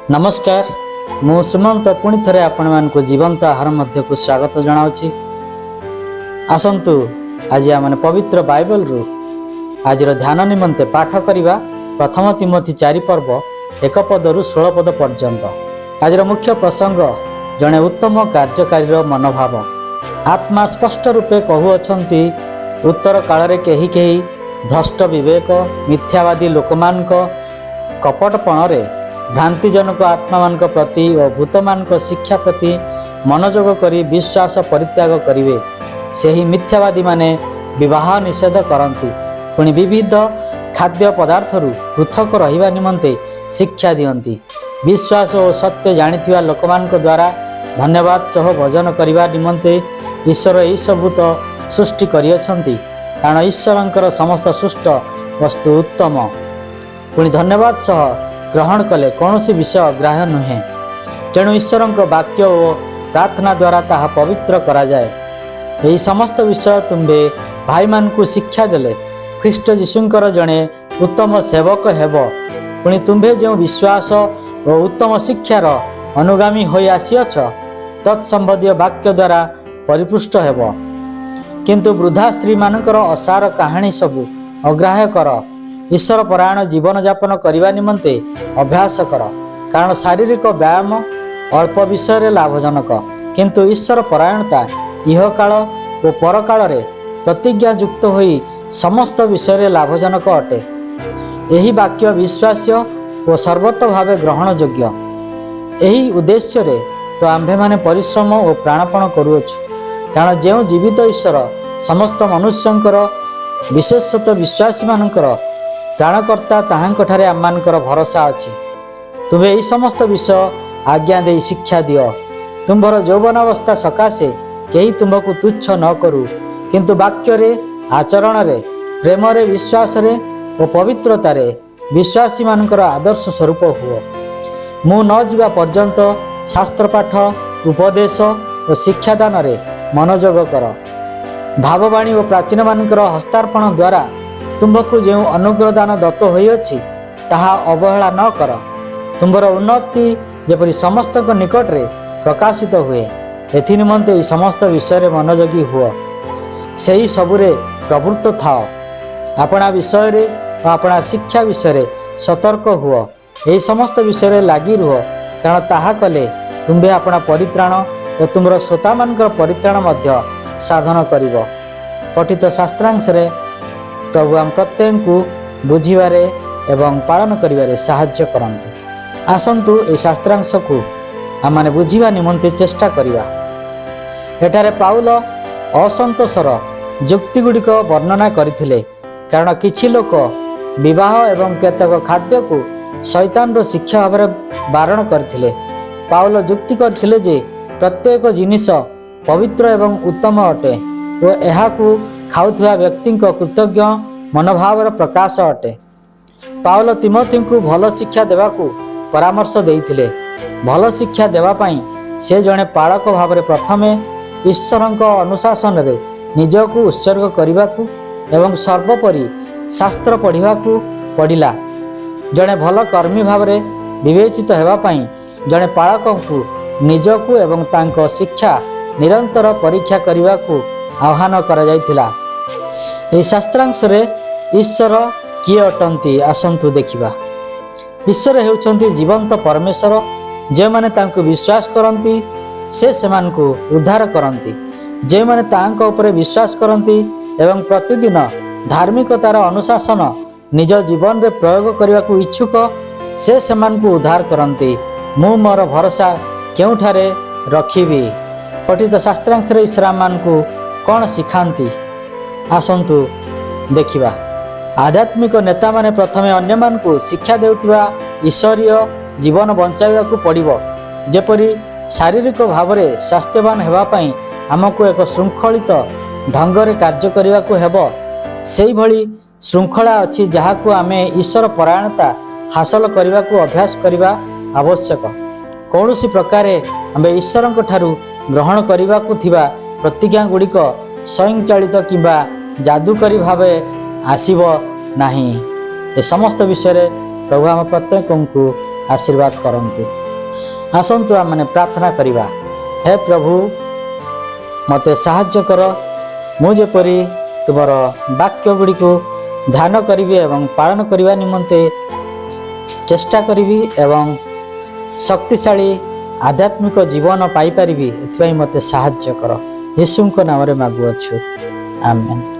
ନମସ୍କାର, ମୁଁ ସୁମନ୍ତ ପୁଣି ଥରେ ଆପଣମାନଙ୍କୁ ଜୀବନ୍ତ ଆହାର ମଧ୍ୟକୁ ସ୍ୱାଗତ ଜଣାଉଛି। ଆସନ୍ତୁ, ଆଜି ଆମେ ପବିତ୍ର ବାଇବଲରୁ ଆଜିର ଧ୍ୟାନ ନିମନ୍ତେ ପାଠ କରିବା ପ୍ରଥମ ତିମୋଥି 4 ପର୍ବ 1 ପଦରୁ 16 ପଦ ପର୍ଯ୍ୟନ୍ତ। ଆଜିର ମୁଖ୍ୟ ପ୍ରସଙ୍ଗ, ଜଣେ ଉତ୍ତମ କାର୍ଯ୍ୟକାରୀର ମନୋଭାବ। ଆତ୍ମା ସ୍ପଷ୍ଟ ରୂପେ କହୁଅଛନ୍ତି, ଉତ୍ତର କାଳରେ କେହି କେହି ଭ୍ରଷ୍ଟ ବିବେକ, ମିଥ୍ୟାବାଦୀ ଲୋକମାନଙ୍କ କପଟପଣରେ ଭ୍ରାନ୍ତିଜନକ ଆତ୍ମାମାନଙ୍କ ପ୍ରତି ଓ ଭୂତମାନଙ୍କ ଶିକ୍ଷା ପ୍ରତି ମନୋଯୋଗ କରି ବିଶ୍ୱାସ ପରିତ୍ୟାଗ କରିବେ। ସେହି ମିଥ୍ୟାବାଦୀମାନେ ବିବାହ ନିଷେଧ କରନ୍ତି, ପୁଣି ବିବିଧ ଖାଦ୍ୟ ପଦାର୍ଥରୁ ପୃଥକ ରହିବା ନିମନ୍ତେ ଶିକ୍ଷା ଦିଅନ୍ତି। ବିଶ୍ୱାସ ଓ ସତ୍ୟ ଜାଣିଥିବା ଲୋକମାନଙ୍କ ଦ୍ୱାରା ଧନ୍ୟବାଦ ସହ ଭୋଜନ କରିବା ନିମନ୍ତେ ଈଶ୍ୱର ଏହିସବୁ ତ ସୃଷ୍ଟି କରିଅଛନ୍ତି। କାରଣ ଈଶ୍ୱରଙ୍କର ସମସ୍ତ ସୃଷ୍ଟ ବସ୍ତୁ ଉତ୍ତମ, ପୁଣି ଧନ୍ୟବାଦ ସହ ଗ୍ରହଣ କଲେ କୌଣସି ବିଷୟ ଅଗ୍ରାହ୍ୟ ନୁହେଁ। ତେଣୁ ଈଶ୍ୱରଙ୍କ ବାକ୍ୟ ଓ ପ୍ରାର୍ଥନା ଦ୍ୱାରା ତାହା ପବିତ୍ର କରାଯାଏ। ଏହି ସମସ୍ତ ବିଷୟ ତୁମ୍ଭେ ଭାଇମାନଙ୍କୁ ଶିକ୍ଷା ଦେଲେ ଖ୍ରୀଷ୍ଟ ଯୀଶୁଙ୍କର ଜଣେ ଉତ୍ତମ ସେବକ ହେବ। ପୁଣି ତୁମ୍ଭେ ଯେଉଁ ବିଶ୍ୱାସ ଓ ଉତ୍ତମ ଶିକ୍ଷାର ଅନୁଗାମୀ ହୋଇ ଆସିଅଛ, ତତ୍ସମ୍ବନ୍ଧୀୟ ବାକ୍ୟ ଦ୍ୱାରା ପରିପୁଷ୍ଟ ହେବ। କିନ୍ତୁ ବୃଦ୍ଧା ସ୍ତ୍ରୀମାନଙ୍କର ଅସାର କାହାଣୀ ସବୁ ଅଗ୍ରାହ୍ୟ କର। ଈଶ୍ୱର ପରାୟଣ ଜୀବନଯାପନ କରିବା ନିମନ୍ତେ ଅଭ୍ୟାସ କର। କାରଣ ଶାରୀରିକ ବ୍ୟାୟାମ ଅଳ୍ପ ବିଷୟରେ ଲାଭଜନକ, କିନ୍ତୁ ଈଶ୍ୱର ପରାୟଣତା ଇହକାଳ ଓ ପରକାଳରେ ପ୍ରତିଜ୍ଞାଯୁକ୍ତ ହୋଇ ସମସ୍ତ ବିଷୟରେ ଲାଭଜନକ ଅଟେ। ଏହି ବାକ୍ୟ ବିଶ୍ୱାସ୍ୟ ଓ ସର୍ବତ ଭାବେ ଗ୍ରହଣଯୋଗ୍ୟ। ଏହି ଉଦ୍ଦେଶ୍ୟରେ ତ ଆମ୍ଭେମାନେ ପରିଶ୍ରମ ଓ ପ୍ରାଣପଣ କରୁଅଛୁ। କାରଣ ଯେଉଁ ଜୀବିତ ଈଶ୍ୱର ସମସ୍ତ ମନୁଷ୍ୟଙ୍କର, ବିଶେଷତଃ ବିଶ୍ୱାସୀମାନଙ୍କର ତ୍ରାଣକର୍ତ୍ତା, ତାହାଙ୍କଠାରେ ଆମମାନଙ୍କର ଭରସା ଅଛି। ତୁମେ ଏହି ସମସ୍ତ ବିଷୟ ଆଜ୍ଞା ଦେଇ ଶିକ୍ଷା ଦିଅ। ତୁମ୍ଭର ଯୌବନାବସ୍ଥା ସକାଶେ କେହି ତୁମ୍ଭକୁ ତୁଚ୍ଛ ନ କରୁ, କିନ୍ତୁ ବାକ୍ୟରେ, ଆଚରଣରେ, ପ୍ରେମରେ, ବିଶ୍ୱାସରେ ଓ ପବିତ୍ରତାରେ ବିଶ୍ୱାସୀମାନଙ୍କର ଆଦର୍ଶ ସ୍ୱରୂପ ହୁଅ। ମୁଁ ନ ଯିବା ପର୍ଯ୍ୟନ୍ତ ଶାସ୍ତ୍ରପାଠ, ଉପଦେଶ ଓ ଶିକ୍ଷାଦାନରେ ମନୋଯୋଗ କର। ଭାବବାଣୀ ଓ ପ୍ରାଚୀନମାନଙ୍କର ହସ୍ତାର୍ପଣ ଦ୍ୱାରା ତୁମ୍ଭକୁ ଯେଉଁ ଅନୁଗ୍ରହ ଦାନ ଦତ୍ତ ହୋଇଅଛି, ତାହା ଅବହେଳା ନ କର। ତୁମ୍ଭର ଉନ୍ନତି ଯେପରି ସମସ୍ତଙ୍କ ନିକଟରେ ପ୍ରକାଶିତ ହୁଏ, ଏଥି ନିମନ୍ତେ ଏହି ସମସ୍ତ ବିଷୟରେ ମନୋଯୋଗୀ ହୁଅ। ସେହି ସବୁରେ ପ୍ରବୃତ୍ତ ଥାଅ। ଆପଣା ବିଷୟରେ ଓ ଆପଣା ଶିକ୍ଷା ବିଷୟରେ ସତର୍କ ହୁଅ। ଏହି ସମସ୍ତ ବିଷୟରେ ଲାଗି ରୁହ, କାରଣ ତାହା କଲେ ତୁମ୍ଭେ ଆପଣା ପରିତ୍ରାଣ ଓ ତୁମର ଶ୍ରୋତାମାନଙ୍କର ପରିତ୍ରାଣ ମଧ୍ୟ ସାଧନ କରିବ। ପଠିତ ଶାସ୍ତ୍ରାଂଶରେ ପ୍ରଭୁ ଆମ ପ୍ରତ୍ୟେକଙ୍କୁ ବୁଝିବାରେ ଏବଂ ପାଳନ କରିବାରେ ସାହାଯ୍ୟ କରନ୍ତୁ। ଆସନ୍ତୁ, ଏହି ଶାସ୍ତ୍ରାଂଶକୁ ଆମମାନେ ବୁଝିବା ନିମନ୍ତେ ଚେଷ୍ଟା କରିବା। ଏଠାରେ ପାଉଲ ଅସନ୍ତୋଷର ଯୁକ୍ତିଗୁଡ଼ିକ ବର୍ଣ୍ଣନା କରିଥିଲେ, କାରଣ କିଛି ଲୋକ ବିବାହ ଏବଂ କେତେକ ଖାଦ୍ୟକୁ ଶୈତାନର ଶିକ୍ଷା ଭାବରେ ବାରଣ କରିଥିଲେ। ପାଉଲ ଯୁକ୍ତି କରିଥିଲେ ଯେ ପ୍ରତ୍ୟେକ ଜିନିଷ ପବିତ୍ର ଏବଂ ଉତ୍ତମ ଅଟେ ଓ ଏହାକୁ ଖାଉଥିବା ବ୍ୟକ୍ତିଙ୍କ କୃତଜ୍ଞ ମନୋଭାବର ପ୍ରକାଶ ଅଟେ। ପାଉଲ ତିମୋଥିଙ୍କୁ ଭଲ ଶିକ୍ଷା ଦେବାକୁ ପରାମର୍ଶ ଦେଇଥିଲେ। ଭଲ ଶିକ୍ଷା ଦେବା ପାଇଁ ସେ ଜଣେ ପାଳକ ଭାବରେ ପ୍ରଥମେ ଈଶ୍ୱରଙ୍କ ଅନୁଶାସନରେ ନିଜକୁ ଉତ୍ସର୍ଗ କରିବାକୁ ଏବଂ ସର୍ବୋପରି ଶାସ୍ତ୍ର ପଢ଼ିବାକୁ ପଡ଼ିଲା। ଜଣେ ଭଲ କର୍ମୀ ଭାବରେ ବିବେଚିତ ହେବା ପାଇଁ ଜଣେ ପାଳକଙ୍କୁ ନିଜକୁ ଏବଂ ତାଙ୍କ ଶିକ୍ଷା ନିରନ୍ତର ପରୀକ୍ଷା କରିବାକୁ ଆହ୍ୱାନ କରାଯାଇଥିଲା। ଏହି ଶାସ୍ତ୍ରାଂଶରେ ଈଶ୍ୱର କିଏ ଅଟନ୍ତି, ଆସନ୍ତୁ ଦେଖିବା। ଈଶ୍ୱର ହେଉଛନ୍ତି ଜୀବନ୍ତ ପରମେଶ୍ୱର। ଯେଉଁମାନେ ତାଙ୍କୁ ବିଶ୍ୱାସ କରନ୍ତି, ସେ ସେମାନଙ୍କୁ ଉଦ୍ଧାର କରନ୍ତି। ଯେଉଁମାନେ ତାହାଙ୍କ ଉପରେ ବିଶ୍ୱାସ କରନ୍ତି ଏବଂ ପ୍ରତିଦିନ ଧାର୍ମିକତାର ଅନୁଶାସନ ନିଜ ଜୀବନରେ ପ୍ରୟୋଗ କରିବାକୁ ଇଚ୍ଛୁକ, ସେ ସେମାନଙ୍କୁ ଉଦ୍ଧାର କରନ୍ତି। ମୁଁ ମୋର ଭରସା କେଉଁଠାରେ ରଖିବି? ପଠିତ ଶାସ୍ତ୍ରାଂଶରେ ଈଶ୍ୱର ଆମମାନଙ୍କୁ କ'ଣ ଶିଖାନ୍ତି, ଆସନ୍ତୁ ଦେଖିବା। ଆଧ୍ୟାତ୍ମିକ ନେତାମାନେ ପ୍ରଥମେ ଅନ୍ୟମାନଙ୍କୁ ଶିକ୍ଷା ଦେଉଥିବା ଈଶ୍ୱରୀୟ ଜୀବନ ବଞ୍ଚାଇବାକୁ ପଡ଼ିବ। ଯେପରି ଶାରୀରିକ ଭାବରେ ସ୍ୱାସ୍ଥ୍ୟବାନ ହେବା ପାଇଁ ଆମକୁ ଏକ ଶୃଙ୍ଖଳିତ ଢଙ୍ଗରେ କାର୍ଯ୍ୟ କରିବାକୁ ହେବ, ସେଇଭଳି ଶୃଙ୍ଖଳା ଅଛି ଯାହାକୁ ଆମେ ଈଶ୍ୱର ପରାୟଣତା ହାସଲ କରିବାକୁ ଅଭ୍ୟାସ କରିବା ଆବଶ୍ୟକ। କୌଣସି ପ୍ରକାରେ ଆମେ ଈଶ୍ୱରଙ୍କ ଠାରୁ ଗ୍ରହଣ କରିବାକୁ ଥିବା ପ୍ରତିଜ୍ଞା ଗୁଡ଼ିକ ସ୍ୱୟଂଚାଳିତ କିମ୍ବା ଯାଦୁକରୀ ଭାବେ ଆସିବ ନାହିଁ। ଏ ସମସ୍ତ ବିଷୟରେ ପ୍ରଭୁ ଆମ ପ୍ରତ୍ୟେକଙ୍କୁ ଆଶୀର୍ବାଦ କରନ୍ତୁ। ଆସନ୍ତୁ ଆମେମାନେ ପ୍ରାର୍ଥନା କରିବା। ହେ ପ୍ରଭୁ, ମୋତେ ସାହାଯ୍ୟ କର, ମୁଁ ଯେପରି ତୁମର ବାକ୍ୟ ଗୁଡ଼ିକୁ ଧ୍ୟାନ କରିବି ଏବଂ ପାଳନ କରିବା ନିମନ୍ତେ ଚେଷ୍ଟା କରିବି ଏବଂ ଶକ୍ତିଶାଳୀ ଆଧ୍ୟାତ୍ମିକ ଜୀବନ ପାଇପାରିବି। ଏଥିପାଇଁ ମୋତେ ସାହାଯ୍ୟ କର। ଯୀଶୁଙ୍କ ନାମରେ ମାଗୁଅଛୁ, ଆମେନ୍।